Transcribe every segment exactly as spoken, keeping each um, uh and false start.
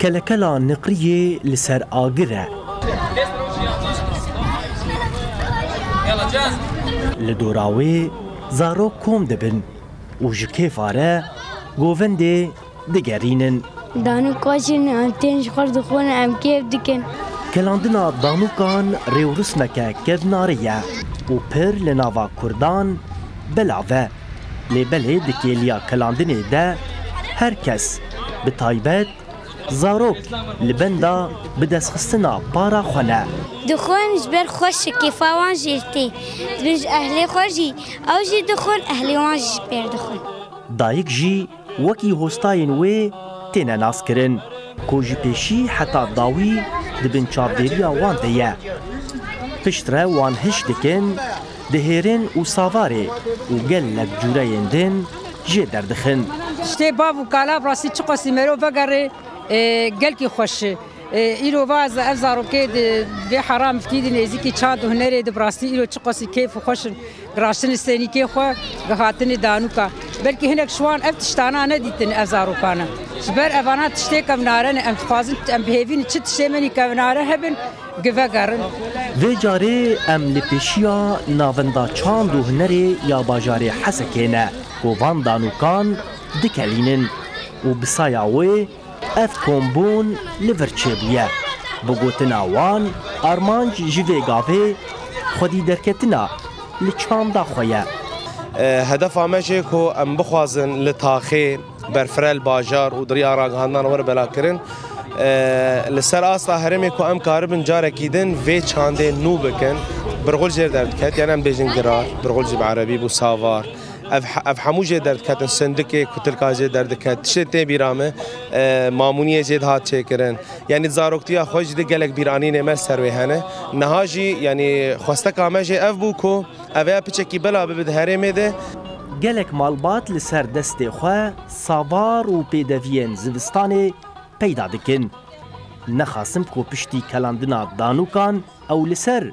Kelekela niqriyê li ser agir e. Li dora wê zarok kom dibin û ji kêfa re govendê digerînin. Danûk xweş in, em tên ji xwe dixwin, em kêf dikin. Kelandina danûkan rêwrismeke kevnarê ye û pir li nava kurdan belav e. Lê belê di kêliya kelandinê de her kes, bi taybet zarok, li benda bidestxistina para xwe ne. Dixwin ji ber xweş e, kêfa wan jê tê. Dibin ji ehlê xwe jî, ew jî dixwin, ehlê wan jî pêr dixwin. Dayik jî wekî hostayên wê têne naskirin, ku ji pêşî heta dawî di bin çavdêriya wan de ye. Piştre wan hiş dikin, dihêrin û savarê û gelek cûreyên din jê derdixin. Tiştê bav û kala bi rastî çiqasî merov vegerê, e, gelkî xweş e. E, îro va ez, ev zarokê di vê hera miftî di nêzîkî çand û hunerê di bi rastî îro çiqasî kêf û xweş in. Giraştinê sênîkê xwe, gihatinê danûka. Belkî hinek ji wan ev tiştana nedîtin ev zarokane. Ji ber evana tiştê kevnare ne, em dixwazin em bi hêvî ne çi tiştê menî kevnare hebin, gi vegerin. Vê carê em li pêşiya Navenda Çand û Hunerê ya bajarê Hesekê ne, ku van danûkan dikelînin û bi saya wê ev kombûn li vir çêbûye. Bi gotina wan, armanc ji vê gavê xwedî derketina li çanda xwe ye. E, hedefa me jê ku em bixwazin li taxê berfireh li bajar û di riya ragihandinan were belakirin. E, li ser asta herêmê ku em karibin carekî din vê çandê nû bikin. Birxul jê derdiket, yani em bêjin girar, birxul jî bi erebî bû savar. Ev, ev hemû jê derdiketin, sindikê kutilka jê derdiket. Tiştê tê bîra min, e, mamûniyê jê dihat çêkirin. Yanî zaroktiya xwe jî di gelek bîranînê me ser wê hene. Niha jî, yanî xwesteka me jê ev bû ku ev ê piçekî bela bibe di herêmê de. Gelek malbat li ser destê xwe savar û pêdeviyên zivistanê peyda dikin. Nexasim ku piştî kelandina danûkan ew li ser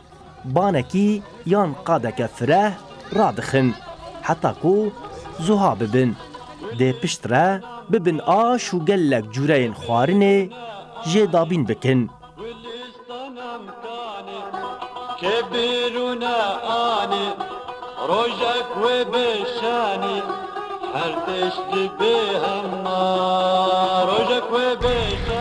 banekî yan qadeke fireh radixin, heta ku zuha bibin. Dê piştre bibin aş û gelek cûreyên xwarinê jê dabîn bikin. Kebirûne anî, rojek wê bêşanî, her tişt dibe hema, rojek wê bêşanî.